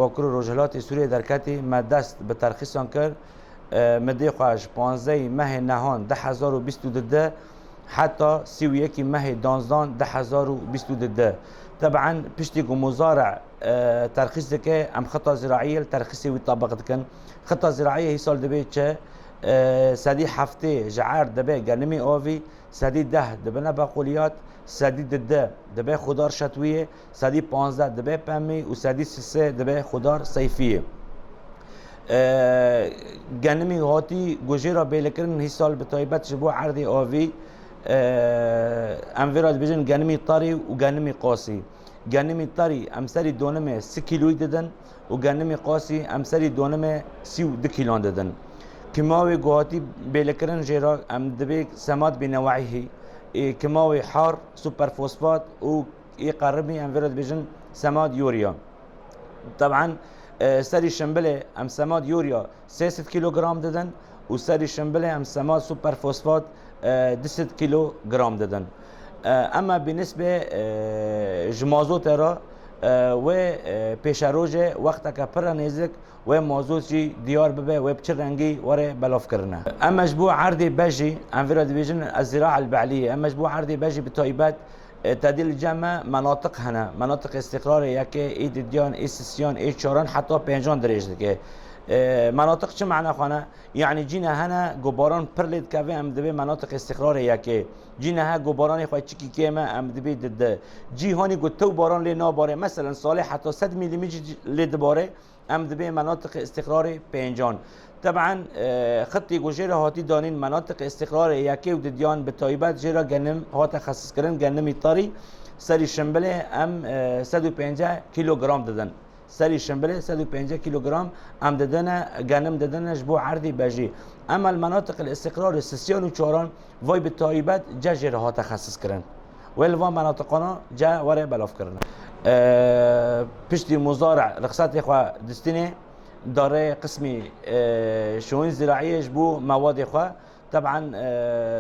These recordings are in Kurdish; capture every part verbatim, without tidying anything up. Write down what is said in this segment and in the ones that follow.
Bakur û Rojhilatê Sûriyê derketî, me dest bi terxîsan kir. E, midê xwe ji panzdehê mehê nehan du hezar û bîst û du de heta sî û yekê mehê danzdan du hezar û bîst û du de. Teben piştî ku muzare, e, terxîs dike, em xita ziraiyê li terxîsê wî tebiq dikin. Xita ziraiyê hîsal dibê çi? E, sedî heftê ji erd dibe genimî avî, sedî deh dibine bequliyat, sedî dide dibe xudar şetwiyê, sedî panzdeh dibe pemî û sedî sisê dibe xudar seyfiyê. E, genimî hatî ku jê re bêlekirin hîsal bi taybet ji bo erdê avî, e, em vê re dibêjin genimî tarî û genimî qasî. Genimî tarî em serî donimê sî kîloyî didin û genimî qasî em serî donimê sî û du kîlan didin. Kîmawê ku hatî bêlekirin jê re em dibê semad bînewehî, ê, kîmawê har, superfosfat û ê qerimî em vê re dibêjin semad yûrya. Teben, e, serî şimbilê em semad yûrya sê sed kîlogram didin û serî şimbilê em semad superfosfat, e, du sed kîlogram didin. E, ema bi nisbê, e, ji mazotê re, e, wê, e, pêşerojê wexteke pir re nêzik wê mazot jî diyar bibe, wê bi çi rengî were belavkirine. Ema ji bo erdê bejî, em vê re dibêjin ez zira el be'liyê, ema ji bo erdê bejî bi taybet, e, tedî li cem me menatiq hene. Menatiq îstiqrarê yekê, ê didiyan, ê sisiyan, ê çaran heta pêncan dirêj dike. E, menatiq çi mane xwe ne? Yanî cî ne hene ku baran pir lê dikeve, em dibê menatiq îstiqrarê yekê. Cî ne he ku baranê xwe çikî kêm e, em dibê dide. Cî hanî ku tew baran lê nabare. Meselen salê heta sed mîlimî jî lê dibare. Em dibê menatiqê îstiqrarê pêncan. Teben, e, xitî ku jê re hatî danîn menatiqê îstiqrarê yekê û didiyan bi taybet jê re genim hate xesiskirin, genimî tarî serî şimbilê em, e, sed û pênceh kîlogram didin. Serî şimbilê sed û pênceh kîlogram em didine, genim didine ji bo erdî bejî. Ema li menatiqê îstiqrarê sisiyan û çaran vay bi taybet cejê re hate xesiskirin. Wê li van menatiqana ce were belavkirine. E, piştî muzare rixsetê xwe distînê, darê qismî, e, şûn ziraiyê ji bo mewadê xwe. Teben, e,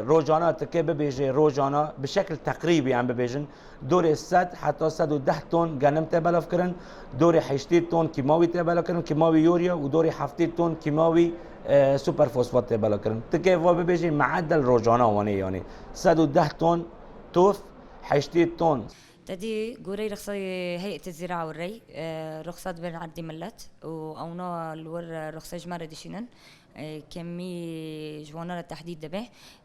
rojana tike bibêje, rojana bi şekil teqrîbî em bibêjin, dorê sed heta sed û deh ton genim tê belavkirin, dorê heştê ton kîmawî tê belavkirin, kîmawî yûrya û dorê heftê ton kîmawî, e, superfosfat tê belavkirin. Tike va bibêje meedel rojana wanê yanî sed û deh ton tof, heştê ton. Tedî goreyê rixsayê heyetê zira û rey, e, rixsat bin erdî millet û ewna li wir rixsê ji me re dişînin. E, kemî ji wana re tehdîd dibe.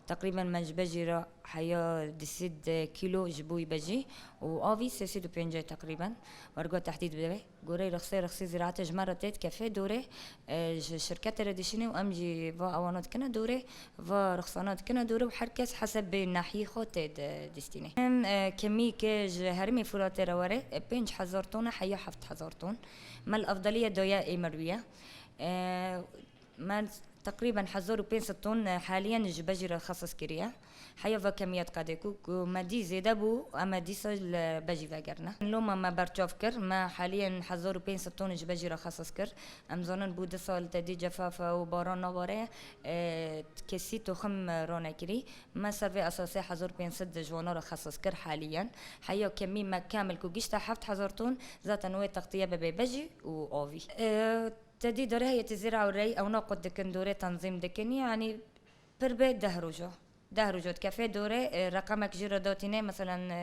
Teqrîben me ji bejî re heya du sed kîlo ji bo wî bejî û avî sê sed û pêncî teqrîben wergo tehdîd dibe. Goreyê rixsê, rixsê ziraetê ji me re tê dikefe dorê, e, ji şirketê re dişîne û em jî va ewana dikine dorê, va rixsana dikine dorê û her kes heseb bê nahiyê xwe tê di distînê. Em, e, kemî ke ji herêmê Furatê re were, e, pênc hezar ton e, heya heft hezar ton. Me li efdaliye daye ê merwî ye. E, Me teqrîben hezar û pênc sed ton, e, haliyen ji bejî re xesis kiriye. Heya ve kemiyet qedê ku, ku me dî zêde bû, em ê dîsa li bejî vegerine. Loma me berçav kir, me haliyen hezar û pênc sed ton ji bejî re xesis kir. Em zanin bû du sal tedî cefafe û baran nabare, e, kesî toxim ronekirî. Me ser vê esasê hezar û pênc sed ji wana re xesis kir haliyen. Heya kemî me kamil ku gişte heft hezar ton, zaten wê textiye bibe bejî û avî. E, Tedî dorê heyetê zira û rey ewna qut dikin, dorê tenzîm dikin, yanî pir bê deh roja. Deh roja dikefe dorê, e, reqemek jî re datîne, meselen, e,